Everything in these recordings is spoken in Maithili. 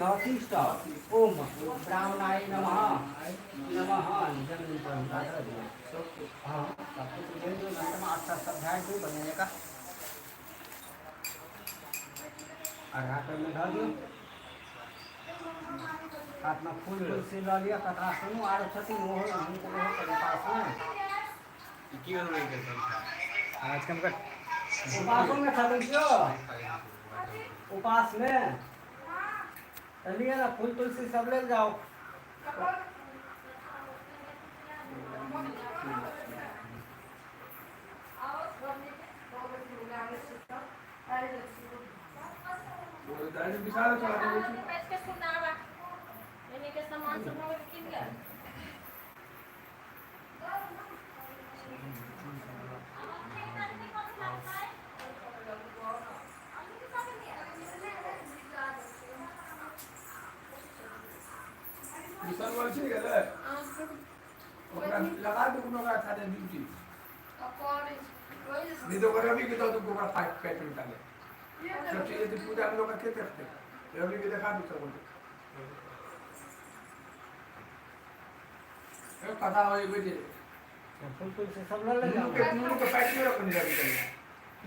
तिष्ठ ओम ब्राह्मणाय नमः नमः। जमीन पर उतार दिया। हाँ, सब कुछ दे दो। घंटे में अच्छा सब ध्यान दो बनने का। अढ़ा कर में धर दियो। हाथ में फूल तुलसी लऽ लिअ। कथा सुनू। आरो छथिन ओहो, हुनको ओहो कर उपास में। की बनबै के आवाज कम कर। उपासो में छथिन केओ उपास में? तऽ लिअ ने, फूल तुलसी सब लेल जाओ। विशाल बोल छी गेलै, ओकरा लगा दू कोनो ओकरा साथे ड्यूटी। नहीं तो रवि के दो, तुमको ओकरा फाइट पैक निकाले सब चीज। यदि पूजा में लोग के देखते, रवि के देखा दू सब। एक कथा होई बुझे। फूल तुलसी सब लऽ ले जाओ। के नूनू के पैक में रखनी रवि के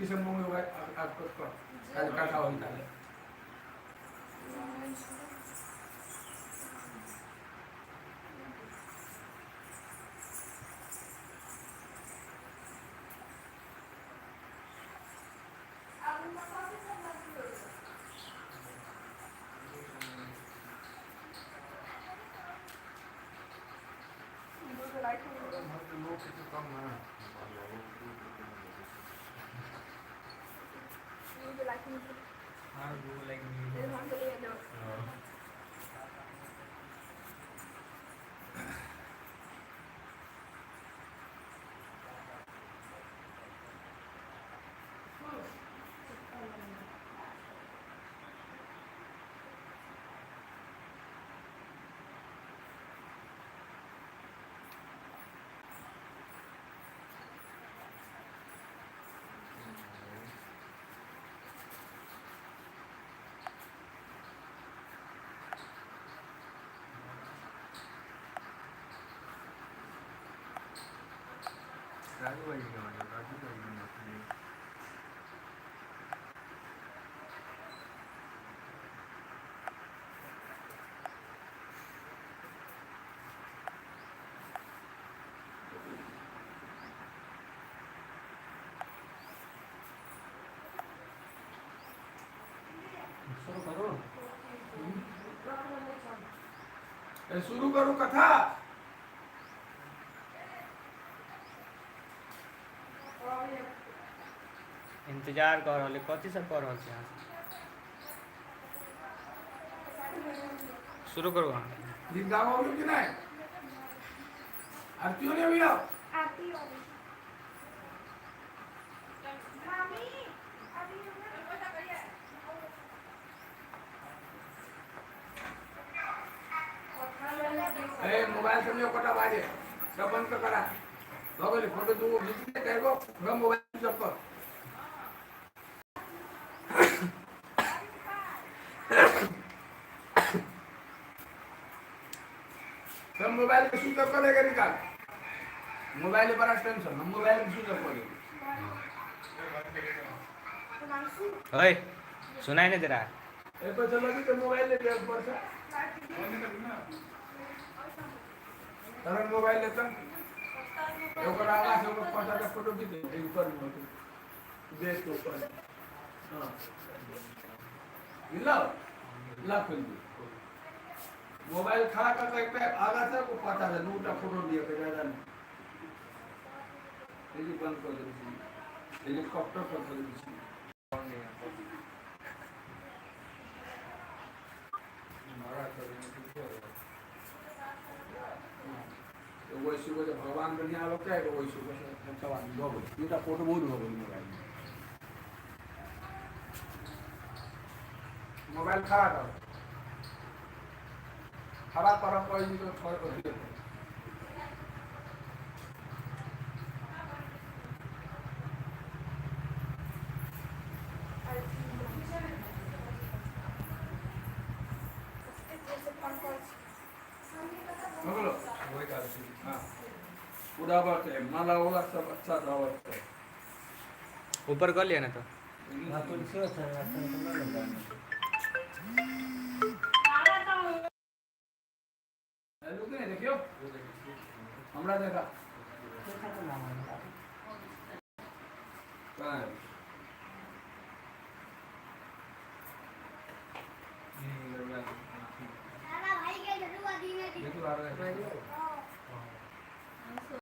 ई सब मुंह में आस पास कर कथा होई ताले। हाँ, गूगल लाइक नहीं। राजू भाई के गाने, राजू भाई के गाने। शुरू करू। ए, शुरू करू कथा। इंतजार कऽ रहल, कथी सब कऽ रहल छी अहाँ? शुरू करू अहाँ। गीत गाओ कि नहीं? आरती होने भैया। आरती हो गई मामी अभी। ए, मोबाइल सब कोटा बाजे, सब बंद कर करा भऽ गेलै। फोटो दूगो घीच ले, चारि गो। सब मोबाइल सब पर। सब मोबाइल के स्विच ऑफ करेगा। निकाल मोबाइल, बड़ा टेंशन। हम मोबाइल के स्विच ऑफ करेंगे। ओए, सुनाई नहीं दे रहा है। एक पैसा लगी तो मोबाइल ले लिया ऊपर से। तरन मोबाइल लेता, ओकर आगा से ओकर 5 टा फोटो खींच दे ऊपर में होते बेड के ऊपर। हाँ, ला ला, खोल दी मोबाइल खड़ा कर के एकटा आगा से वो पाछा से 2 टा फोटो लिया के, ज्यादा नहीं। ये जे बंद कर दे छी, हेलीकॉप्टर पर चल छी। मारा कर एगो ऐसी को भगवान बढ़िया आबक चाही, एगो वैसे को सब आदमी भऽ गेल। 2 टा फोटो बहुत भऽ गेल मोबाइल में। मोबाइल खड़ा कर, खड़ा कर कहै तो छोड़ कर दियो। हो गेलो। वही का थी। हाँ, उड़ावत है माला वाला सब अच्छा दावत है। ऊपर कर लिया ना तो। हाँ, तुलसी अच्छा है, तो ना लगा। हेलो के देखियो, हमरा देखा। देखा तो ना है। कहाँ है? देखो आ रहा है।